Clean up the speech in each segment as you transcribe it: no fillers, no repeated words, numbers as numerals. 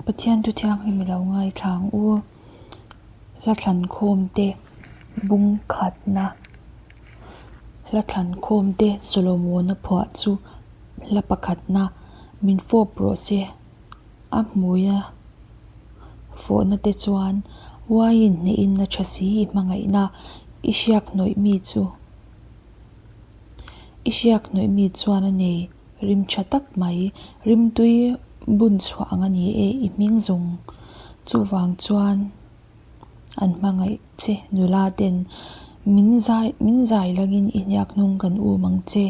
Pathian thu thianghlim i lo ngaithla ang u. Hla thlan khawm te bung khatna hla thlan khawm te Solomona phuah chu hla pakhatna min fawp rawh se a hmui a fawhna te chuan uaiin hnehin a tha si i hmangaihna i hriak hnawih mi chu i hriak hnawih mi chuan a nei. Rim tha tak mai, rimtui bun chhuah ang a ni e, i hming zawng. Chuvang chuan an hmangaih che nula ten min zai min zai langin i hniak hnung kan um ang che.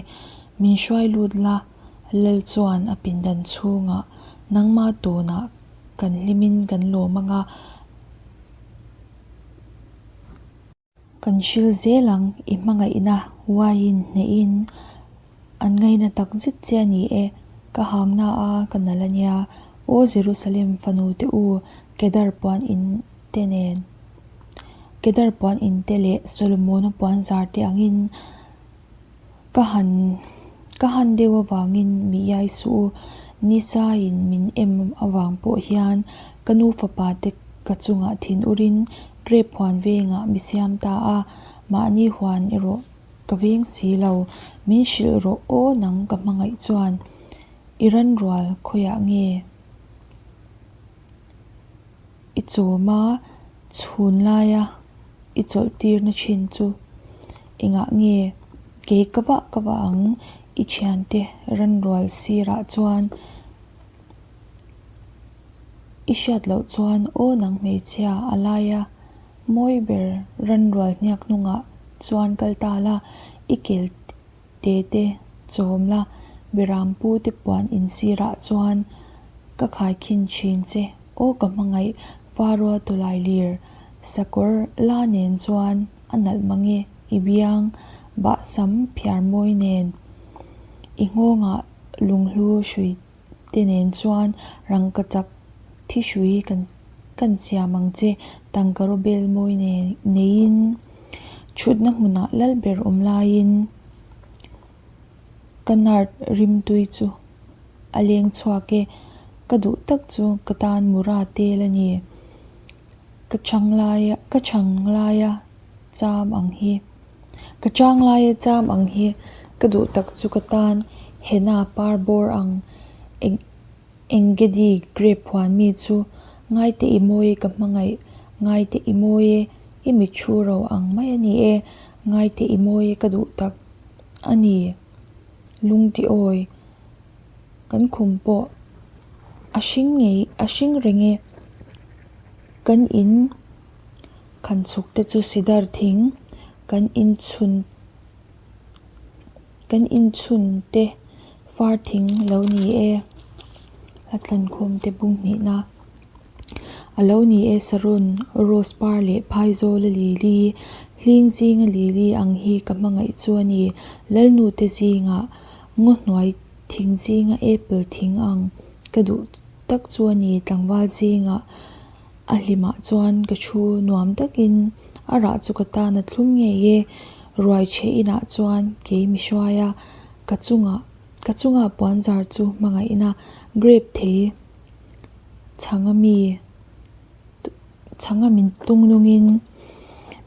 Min hruai lut la, Lal chuan a pindan chhungah nangma tawnah kan hlimin kan lawm ang a. Kan hril zel ang, i hmangaihna uaiin hnehin an ngaina tak zet che a ni e, ka hangna a ka nal a nia, Aw Jerusalem fanu te u, Kedar puan in te nen, Kedar puan in te leh Solomona puan zar te angin ka han ka han deuh avangin mi iai suh u, Nisaiin min em avang pawh hian ka nu fapa te ka chungah thin urin Grape huan vengah mi siam ta a, mahni huan erawh ka veng si lo, min hrilh rawh aw nang ka hmangaih chuan i ran rual khawiah nge i chawm a chhun laia i chawlh tirna thin chu engah nge kei ka vah ka vah ang i thiante ran rual sirah chuan. I hriat loh chuan aw nang hmeichhia a laia mawi ber ranrual hniak hnungah chuan kal ta la, i kel te te chawm la, Biram pu te puan insirah chuan ka khaikhin thin che aw ka hmangaih Faroa tawlai lir sakawr la nen chuan a nalh mang e i biang bahsam phiar mawi nen i nghawngah lunghlu hrui te nen chuan rangka chak thi hrui kan kan siam ang che tangka raw bel mawi nen neiin thutna hmunah lal ber awm laiin ka nart rimtui chu a leng chhuak e ka duh tak chu ka tan mura tel a ni ka chang laia ka chang laia cham ang hi. Ka chang laia cham ang hi ka duh tak chu ka tan henna par bawr ang eng Engedi grape huan mi chu ngaite i mawi e ka hmangaih ngaite i mawi e i mit thu ro ang mai a ni e ngaite i mawi e ka duh tak a ni lungti awi kan khum pawh a hring ngei a hring reng e kan in. Khan chhuk te chu sidar thing kan inchhun kan inchhun te far thing lo ni e a tlankhawm te bung hnihna a lo ni e saron rose par leh phaizawl a lili hling zinga lili ang hi ka hmangaih chu a ni lalnu te zingah ngaw hnuai thing zinga apple thing ang ka duh tak chu a ni tlangval zingah. A hlimah chuan ka thu nuam takin a rah chu ka tan a thlum ngei e. Ruai chhe inah chuan kei mi hruai a, ka chungah ka chunga puanzar chu hmangaihna grape thei chhanga mi chhanga min tung nungin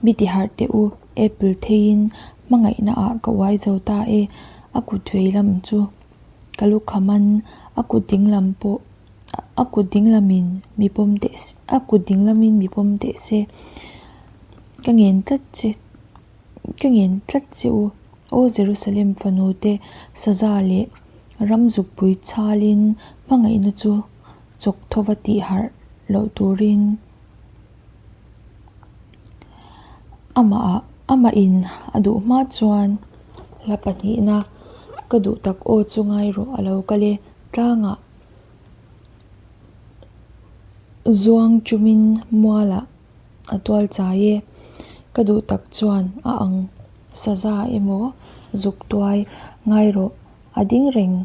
mi ti harh teh u apple theiin hmangaihna ah ka uai zo ta e. A kut vei lam chu ka lukham an a kut ding lam pawh. A kut ding lamin mi pawm teh se a kut ding lamin mi pawm teh se ka ngen tlat che ka ngen tlat che u aw Jerusalem fanu te saza leh ram zukpui chhalin hmangaihna chu chawk thova tih harh loh turin amah ah amah in a duh hma chuan hla pahnihna ka duh tak aw chu ngai rawh a lo kal e tlangah. Zuang chumin mualah a tual chai e. Ka duh tak chuan a ang saza emaw zuk tuai ngai rawh a ding reng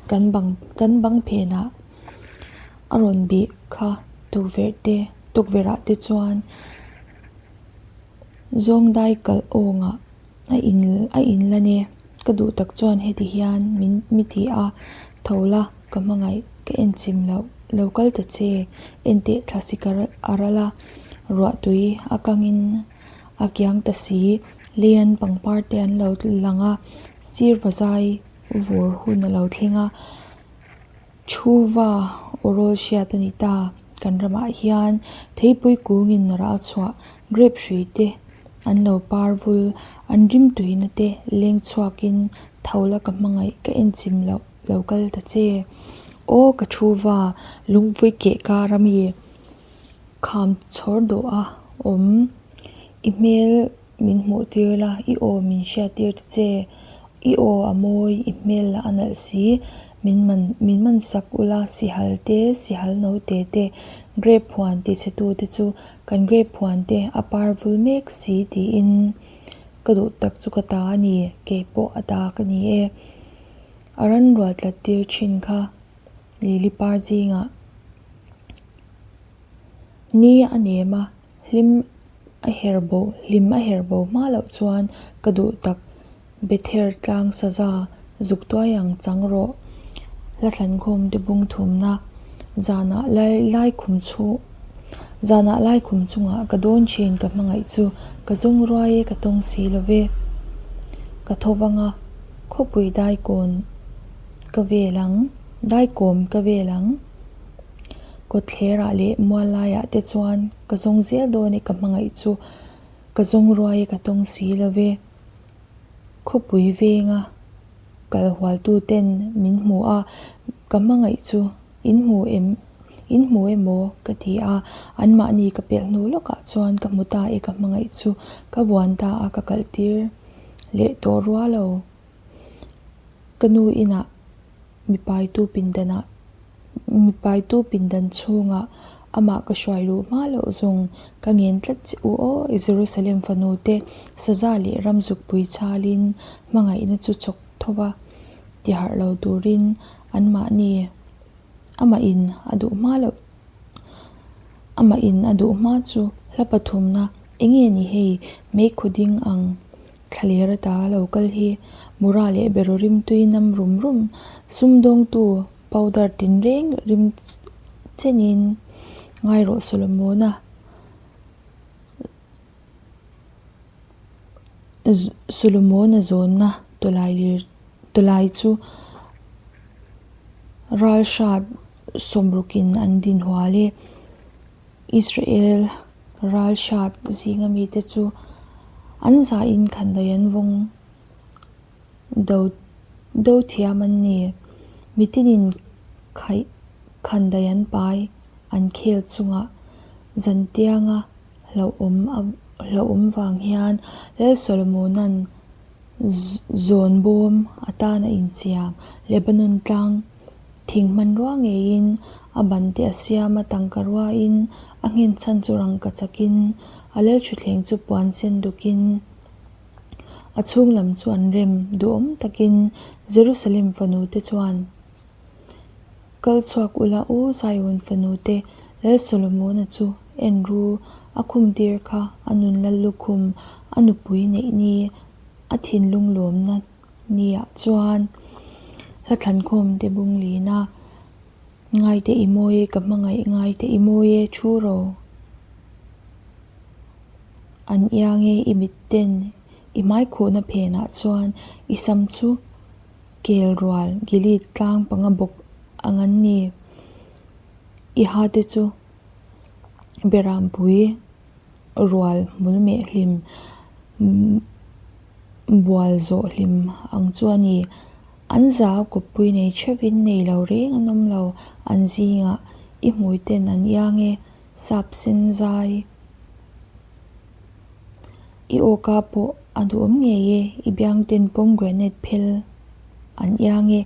kan bang kan bang phenah a rawn bih kha tukverh te tukverh ah te chuan zawng dai kalh awngah a in a in lan e. Ka duh tak chuan heti hian min mi ti a tho la. Ka hmangaih, ka en chim loh, lo kal ta che, enteh thlasik a ral a, ruah tui a kangin a kiang ta si, leian pangpar te an lo lang a, sir vazai vur hun a lo thleng a, thu va aw rawl hriat a ni ta. Kan ramah hian theipui kungin rah a chhuah, grape hrui te an lo par vul, an rimtuina te leng chhuakin tho la ka hmangaih, ka en chim loh. Lo kal ta che. Aw ka thu va, lungpui keh kar a mi kham chhawr dawh a awm. I hmel min hmuh tir la, i aw min hriat tir ta che. I aw a mawi, i hmel lah a nalh si. Min man min man sak ula, sihal te, sihal no te te, grape huan ti chhe tu te chu kan grape huan te a par vul mek si tiin ka duh tak chu ka ta a ni, keipawh a ta ka ni e. A ran rual tlat tir thin kha Lily par zingah ni a nem a, hlim a her bo hlim a her bo hma loh chuan ka duh tak Bether tlang saza zuk tuai ang chang rawh. Hla thlankhawm te bung thumna zanah lai lai khum chhu zanah lai khum chungah ka dawn thin ka hmangaih chu ka zawng ruai e ka tawng si lo ve. Ka tho vang a. Khawpui daikawn ka vel ang, daikawm ka vel ang. Kawtthlerah leh mual laiah te chuan ka zawng zel dawn e ka hmangaih chu ka zawng ruai e ka tawng si lo ve. Khawpui venga kal hualtu ten min hmu a, ka hmangaih chu in hmu em, in hmu emaw ka ti a, anmahni ka pelh hnu lawkah chuan ka hmu ta e ka hmangaih chu ka vuan ta a ka kalh tir. Leh tawh rual lo. Ka nu inah mipaitu pindanah mipaitu pindan chhungah amah ka hruai luh hma loh zawng ka ngen tlat che u aw i Jerusalem fanu te saza leh ram zukpui chhalin hmangaihna chu chawk tho va tiharh lo turin anmahni amah in a duh hma loh Amah in a duh hma chu hla pathumna enge ni hei meikhu ding ang thlaler ata lo kal hi Mura leh beraw rimtui nam rum rum sumdawngtu powder tinreng rim chenin ngai rawh Solomona Solomona zawnna tawlai lir tawlai chu ralhrat sawmrukin an din hual e. Israel ralhrat zinga mite chu an zahin khandai an vawng do do thiam an ni. Mitinin khaih khandai an pai an khel chungah zantianga hlauhawm a hlauhawm vang hian Lal Solomona'n zawn bawm atan a insiam. Lebanon tlang thing hmanrua ngeiin a ban te a siam a, tangka ruain a nghen chhan chu rangka chakin a lal thutthleng chu puan sen dukin a chhung lam chu an rem duhawm takin Jerusalem fanu te chuan Kal chhuak ula u Zion fanu te, Lal Solomona chu en ru, a khum tir kha a nun lal lukhum, a nupui neih ni, a thinlung lawmna niah chuan hla thlankhawm te bung lin a, Ngaite i mawi e ka hmangaih, ngaite i mawi e thu ro. An iang e i mitten i hmaikhuhna phenah chuan i sam chu Kel rual Gilead tlang panga bawk ang an ni. I ha te chu Berampui rual hmul meh hlim bual zawh hlim ang chu a ni. An zau kawppui nei theuhin nei lo reng an awm lo. An zingah i hmui ten an iang e, sap sen zai. I awka pawh a duhawm ngei e, i biangten pomegranate phel an iang e,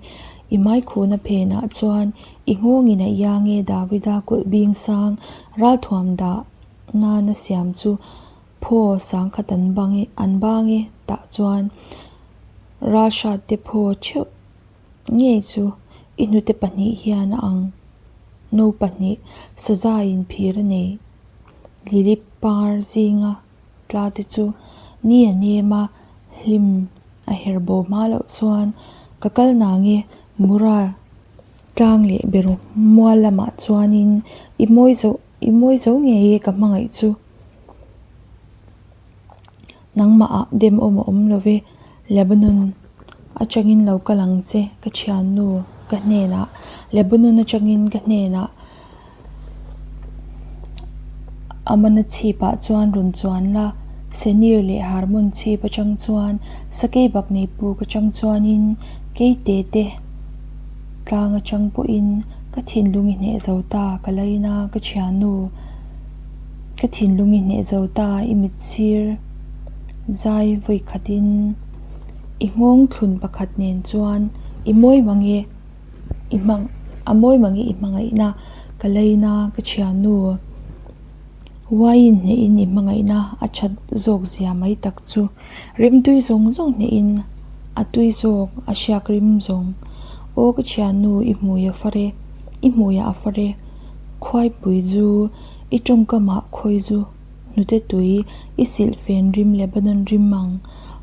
i hmaikhuna phenah chuan i nghawngin a iang e, Davida kawlh bing sang ralthuam dah nana siam chu phaw sangkhat an bang e an bang e tah chuan ralhrat te phaw theuh ngei chu i hnute pahnih hian a ang no pahnih sazain phir a nei. Lily par zinga tla te chu ni a nem a, hlim a her bo hma loh chuan ka kal nange Mura. Tlang leh beru mual lamah chuanin i mawi zo i mawi zo ngei e ka hmangaih chu. Nangmahah dem awm a awm lo ve, Lebanon atangin lo kal ang che ka thiannu ka hnenah, Lebanon atangin ka hnenah Amana chhipah chuan rawn chuan la, Senir leh Harmon chhip atang chuan Sakei baknei puk atang chuanin Keite te tlang atang pawhin ka thinlung i hneh zo ta ka laina ka thiannu. Ka thinlung i hneh zo ta i mit sir zai vawi khatin i nghawng thlun pakhat nen chuan i mawi mang e i hmang a mawi mang e i hmangaihna ka leina ka thiannu uaiin hnehin i hmangaihna a that zawk zia mai tak chu rimtui zawng zawng hnehin a tui zawk a hriak rim zawng aw ka thiannu i hmui a far e i hmuiah a far e khuaipui zu I tawngkamah khawi zu hnute tui i silhfen rim Lebanon rim ang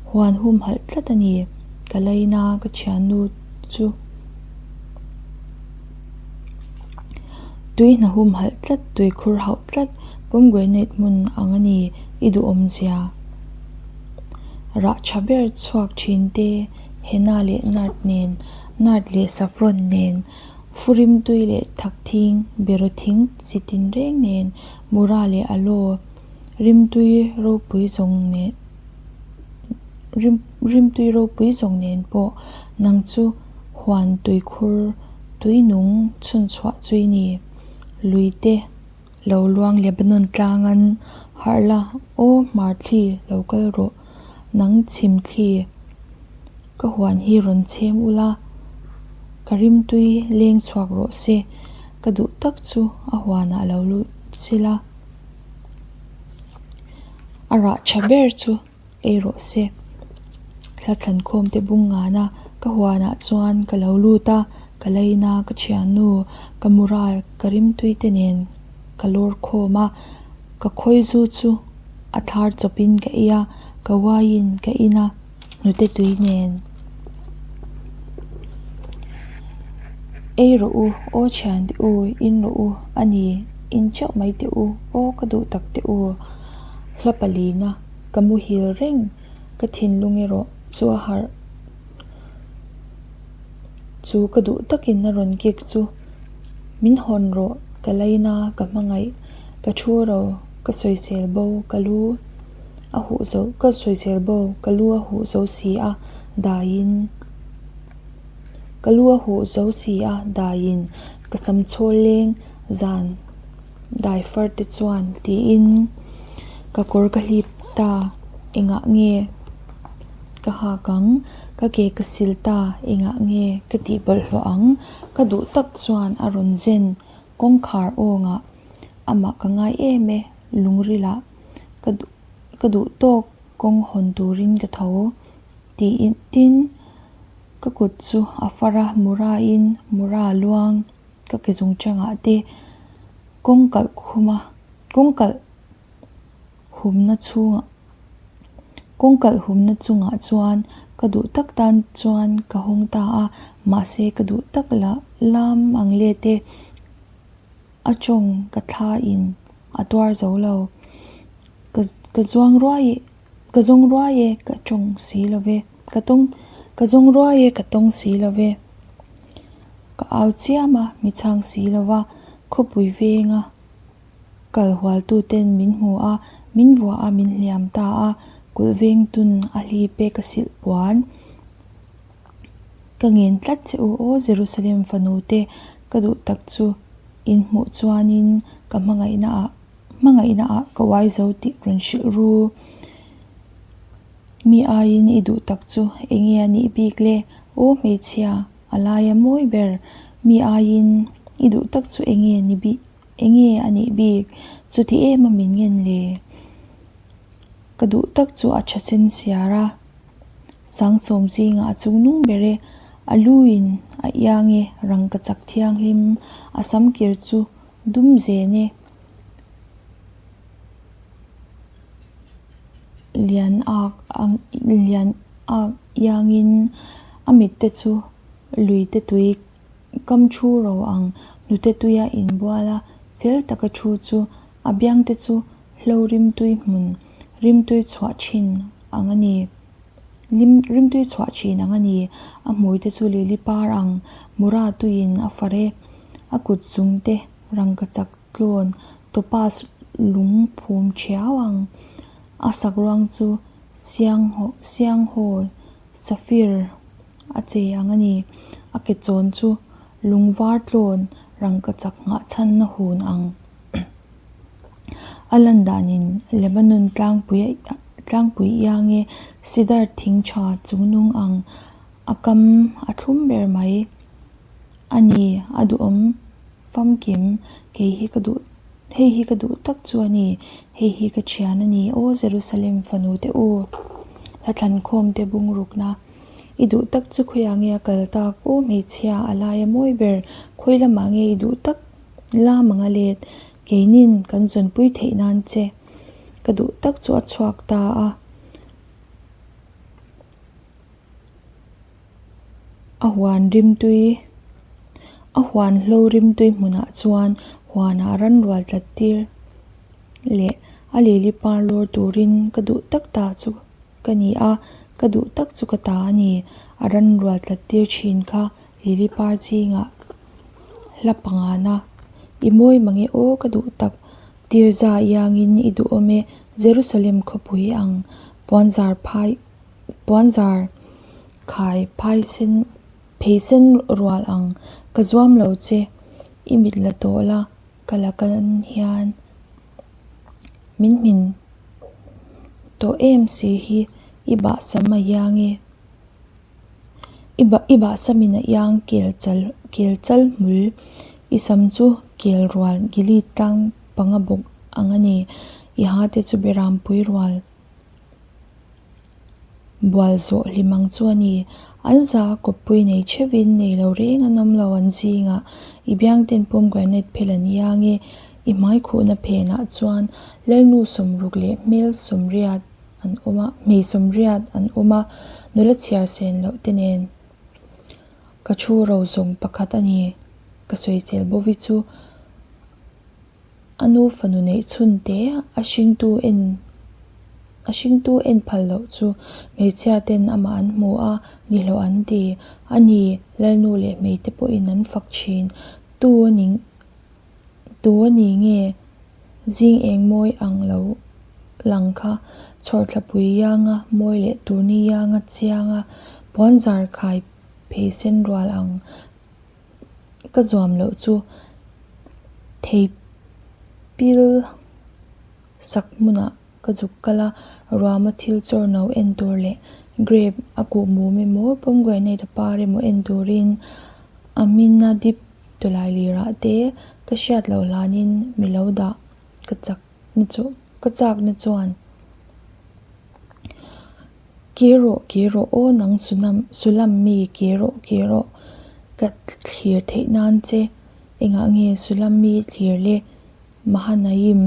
huan humhalh tlat a ni. Ka laina ka thiannu chu tui hna humhalh tlat, tui khur hauh tlat, pomegranate hmun ang a ni i duhawmzia. Rah tha ber chhuak thin te, henna leh nard nen, nard leh saffron nen. Furim tui leh thak thing, beraw thing chi tin reng nen, mura leh aloe, rimtui ropui zawng nen rimtui ropui zawng nen pawh nang chu huan tuikhur tui nung chhun chhuah chui ni. Lui te lo luang Lebanon tlangan harh la, aw hmar thli lo kal rawh, nang chhim thli. Ka huan hi rawn chhem ula, ka rimtui leng chhuak rawh se, ka duh tak chu a huanah lo lut sila, a rah tha ber chu ei rawh se. Thla thlankhawm te bung ngana ka huanah chuan ka lo lut a, ka laina ka thiannu, ka mural, ka rimtui te nen ka lawr khawm a, ka khawizu chu a thlar chawpin ka ei a, ka uaiin ka in a. Hnute tui nen Ei rawh u, aw thian te u, in rawh u, a ni, in teuh mai teh u, aw ka duh tak teh u. Hla palina ka muhil reng, ka thinlung erawh chu a harh chu ka duh takin a rawn kik chu min hawn rawh, ka laina ka hmangaih, ka thu ro, ka sawisel bo, ka lu. A huh zo ka sawisel bo ka lu a huh zo si a daiin ka lu a huh zo si a daiin ka sam chhawl leng zan dai far te chuan tiin ka kawr ka hlip ta engah nge ka hak ang ka ke ka sil ta engah nge ka tih bawlhhlawh ang ka duh tak chuan a rawn zen kawngkhar awngah amah ka ngai em e lungrilah. Ka duh ka duh tawk kawng hawn turin ka tho tiin tin ka kut chu a far a mura in mura luang ka ke zawng changah te kawng kalh khum a kawng kalh humna chhungah kawng kalh humna chungah chuan ka duh tak tan chuan ka hawng ta a mahse ka duh tak lah lam ang let e. A tawng ka thla in a tuar zo lo. Ka ka zuang ruai e ka zawng ruai e ka tawng si lo ve. Ka tawng ka zawng ruai e ka tawng si lo ve. Ka au chiam a mi chhang si lo va, khawpui venga kal hual tu ten min hmu a, min vuah a min hliam ta a, kulh veng tun a hlip e ka silh puan. Ka ngen tlat che u aw Jerusalem fanu te, ka duh tak chu in hmuh chuanin ka hmangaihna ah hmangaihna ah ka uai zo tih rawn hrilh ru. Mi aiin i duh tak chu enge a nih bik le aw hmeichhia a laia mawi ber mi aiin i duh tak chu enge ni bik enge a nih bik chuti em a min ngen le. Ka duh tak chu a tha sen siar a. Sangsawm zingah a chung nung ber e, a luin a iang e, rangka chak thianghlim, a sam kir chu dum zen e, lian ak ang lian ak iangin a mit te chu lui te tui. Kam thu ro ang hnute tuia inbual a, fel taka thu chu a biangte chu hlo rimtui hmun rimtui chhuah thin ang a ni. Rimtui chhuah thin ang a ni. A hmuite chu lili par ang mura tuiin a far e. A kut zungte rangkachak tlawn topaz lung phum thiau ang. A sakruang chu sianghaw Safir a chei ang a ni. A ke chawn chu lung var tlawn rangkachak nghah chhanna hun ang. A lan danin Lebanon tlangpui tlangpui iang e sidar thing tha chungnung ang a kam a thlum ber mai a ni. A duhawm famkim kei hi ka duh hei hi ka duh tak chu a ni. Hei hi ka thian a ni aw Jerusalem fanu te u. Hla thlankhawm te bungrukna i duh tak chu khawiah nge a kal tak aw hmeichhia a laia mawi ber khawi lamah nge i duh tak lam ang a let keinin kan zawnpui theih nan che ka duh tak chu a chhuak ta a. A huan rimtui a huan hlo rimtui hmunah chuan huanah ran rual tlat tir leh a lili par lawr turin ka duh tak ta chu ka ni a, ka duh tak chu ka ta a ni. A ran rual tlat tir thin kha lili par zingah hla pangana i mawi mange aw ka duh tak tirza iangin i duhawm e Jerusalem khawpui ang puanzar phai Puanzar khai phaisen pheisen rual ang ka zuam lo che, i mit la tawh la ka la kan hian min hmin tawh em si hi i bah sam a iang e, i bah i bah samin a iang kel chal kel chal hmul i sam chu kel rual gili tlang panga bawk ang a ni, i ha te chu berampui rual. Bual zawh hlim ang chu a ni. An za kawppui nei theuhin nei lo reng an awm lo an zingah i biangten pomegranate phel an iang e. I hmai khuhna phenah chuan Lalnu sawmruk leh hmel sawmriat an awm a, hmei sawmriat an awm a, nula chhiar sen loh te nen ka thu ro zawng pakhat a ni. Ka sawichel Bovi chu. A nu fanu neih chhun te a hringtu en a hringtu en phal loh chu hmeichhia ten amah an hmu a, nihlawh an ti. A ni, Lalnu leh hmeite pawhin an fak thin. Tu a ni tu a ni nge zing eng mawi ang lo lang kha chhawrthlapui ianga mawi leh turni ianga chianga puanzar khai phei sen rual ang Ka zuam loh chu thei pil sak hmunah ka zuk kal a, ruama thil chawr no en tur leh grape a kuh mum emaw pomegranate a par emaw en turin a hmina dip tawlai lirah te ka hriat loh hlanin mi lo dah ka chak na chu ka chak na chuan. Kir rawh, kir rawh aw nang Sunam, Sulam mi kir rawh, kir rawh. Ka thlir theih nan che engah nge Sulam mi thlir le Mahanaim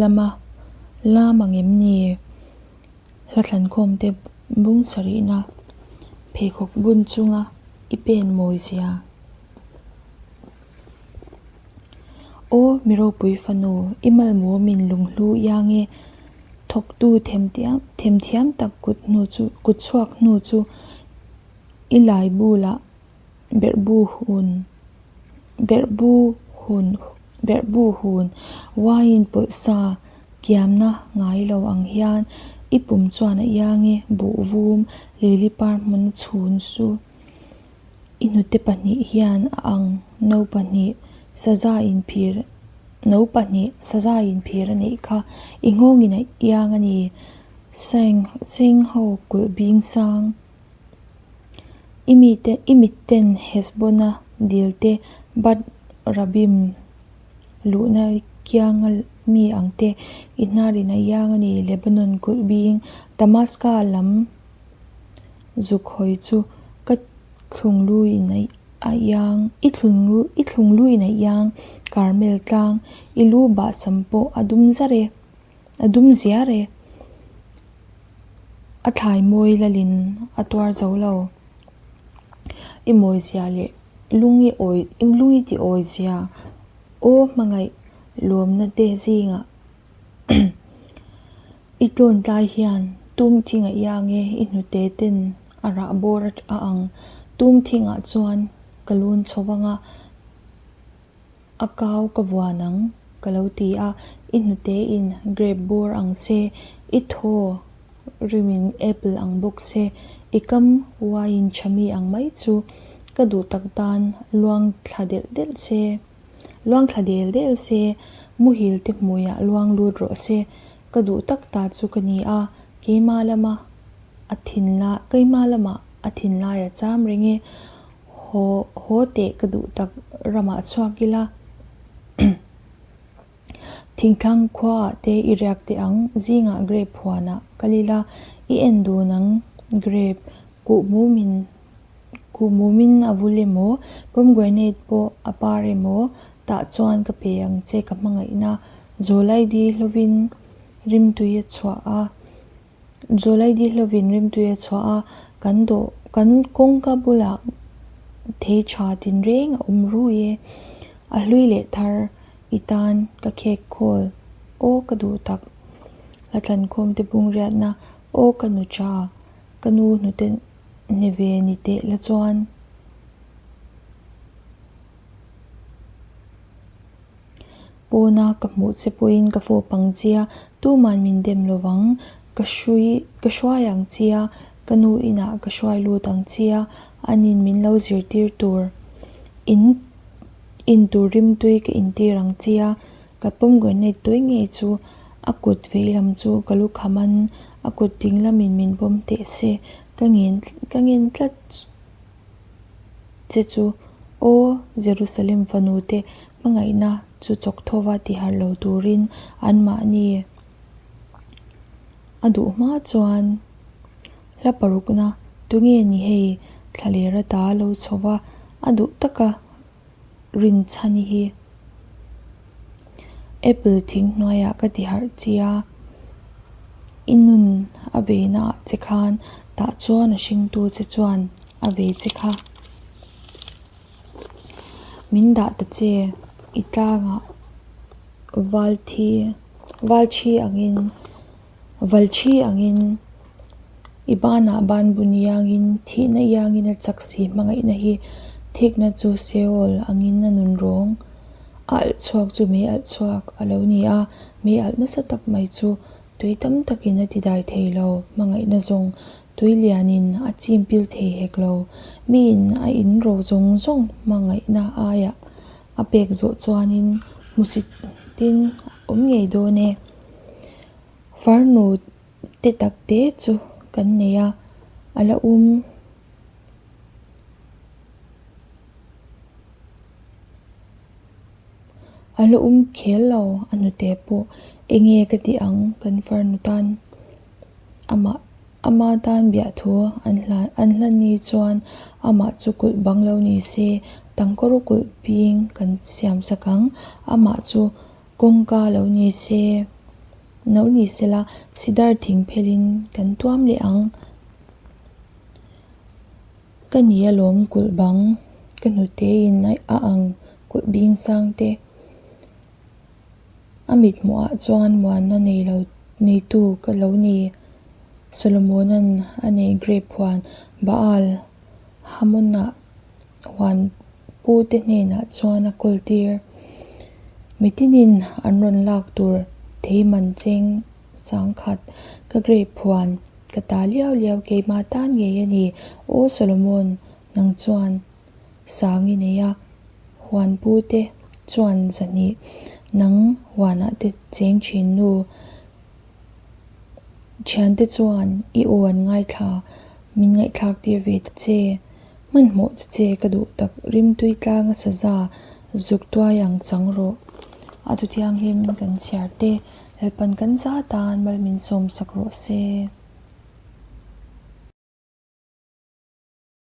lama lam ang em ni? Hla thlankhawm te bung sarihna pheikhawk bun chunga i pen mawi zia. Aw mi ropui fanu, i malmawmin lunghlu iang e, thawktu themthiam tak kut hnu chu kut chhuak hnu chu i lai bulah berhbu hun berhbu hun berhbu hun wine pawlh sa kiamna ngai lo ang hian i pum chuan a iang e, buh vum lili par hmun a chhun chu. I hnute pahnih hian a ang no pahnih saza inphir no pahnih saza inphir a neih kha i nghawngin a iang a ni. Seng seng ho kulh bing sang i mite i mitten Hesbona dil te Bat Rabim luhna kianga mi ang te i hnarin a iang a ni. Lebanon kulh bing Damaska lam Zuk hawi chu ka thlungluin a iang i thlunglu i thlungluin a iang Carmel tlang i lu bahsam pawh a dum zar e a dum ziar e a thlai mawi lalin a tuar zo lo i mawizia leh. Lung i awi lung i ti awi zia aw hmangaih lawmna te zingah i tlawn tlai hian tum thing a iang e i hnute ten a rah bawr a ang. Tum thingah chuan ka lun chho vang a. A kau ka vuan ang, ka lo ti a, i hnute in grape bur ang se, i thaw rimin apple ang bawk se, i kam wine tha mi ang mai chu ka duh tak tan luang thla delh delh se, luang thla del del se, muhil te hmuiah luang lut rawh se, ka duh tak ta chu ka ni a, keimah lama a thinlai, keimah lamah a thinlai a cham reng e. Haw haw teh ka duh tak ramah chhuak ila thingtlang khuaah te i riak teh ang zingah grape huanah kal ila i en dun ang grape kuh mumin kuh mumin a vul emaw pomegranate pawh a par emaw tah chuan ka pe ang che ka hmangaihna zawlaidi hlovin rimtui a chhuah a. Zawlai dihlovin rimtui a chhuah a, kan dawh kan kawngka bulah thei tha tinreng a awm rui e. A hlui leh thar i tan ka khek khawl aw ka duh tak. Hla tlankhawm te bung riatna aw ka nu tha ka nu hnute ni ve ni teh la chuan. Pawna ka hmuh che pawhin ka fawp ang che a, tuman min dem lo vang. Ka hrui ka hruai ang che a, ka nu inah ka hruai lut ang che a, anin min lo zirtir tur in in tur rimtui ka intir ang che a, ka pomegranate tawi ngei chu a kut veilam chu ka lu kham an, a kut dinglamin min pawm teh se, ka ngen ka ngen tlat. Che chu, Aw Jerusalem fanute, hmangaihna chu chawk thova ti harh lo turin anmahni a duh hma chuan hla parukna tunge ni hei thlaler ata lo chho va, a duh taka rinchhani hi Apple thing hnuaiah ka ti harh chi a, i nun a veina ah che khan tah chuan a hringtu che chuan a ve che kha. Min dah ta che i tlangah val thi val thi angin. Valṭhi angin, i banah ban bun iangin, thihna iangin a chak si hmangaihna hi thikna chu Seol angin a nun rawng. A alh chhuak chu mei alh chhuak a lo ni a, mei alh nasa tak mai chu tui tam takin a tidai thei lo, hmangaihna zawng tui lianin a chim pil thei hek lo. Miin a in ro zawng zawng hmangaihna aiah a pek zawh chuanin hmusitin a awm ngei dawn e. Farnu te tak te chu kan nei a, a la um a la um khel lo a hnute pawh enge ka tih ang kan farnu tan amah ama tan biahthu an hlan an hlan ni chuan amah chu kulh bang lo ni se tangkawr kulh ping kan siam sak ang amah chu. Kawngka lo ni se, no ni se la, sidar thing phelin kan tuam leh ang. Ka ni alawm kulh bang, ka hnute in a ang kulh bing sang te. A mithmuhah chuan muanna nei lo neitu ka lo ni. Solomona'n a nei grape huan Baal Hamonah huan Pute hnenah chuan a kawl tir. Mitinin an rawn lak tur thei man cheng sangkhat ka grape huan ka ta liau liau keimah tan ngei a ni. Aw Solomon, nang chuan sang i nei a, huan pute chuan zahnih nang huanah te cheng thin nu. Thiante chuan i aw an ngaithla, min ngaihthlak tir ve ta che. Hmanhmawh ta che ka duh tak rimtui tlanga saza zuk tuai ang chang rawh. A thu thianghlim kan chhiar te Lalpan kan za tan mal min sawm sak rawh se.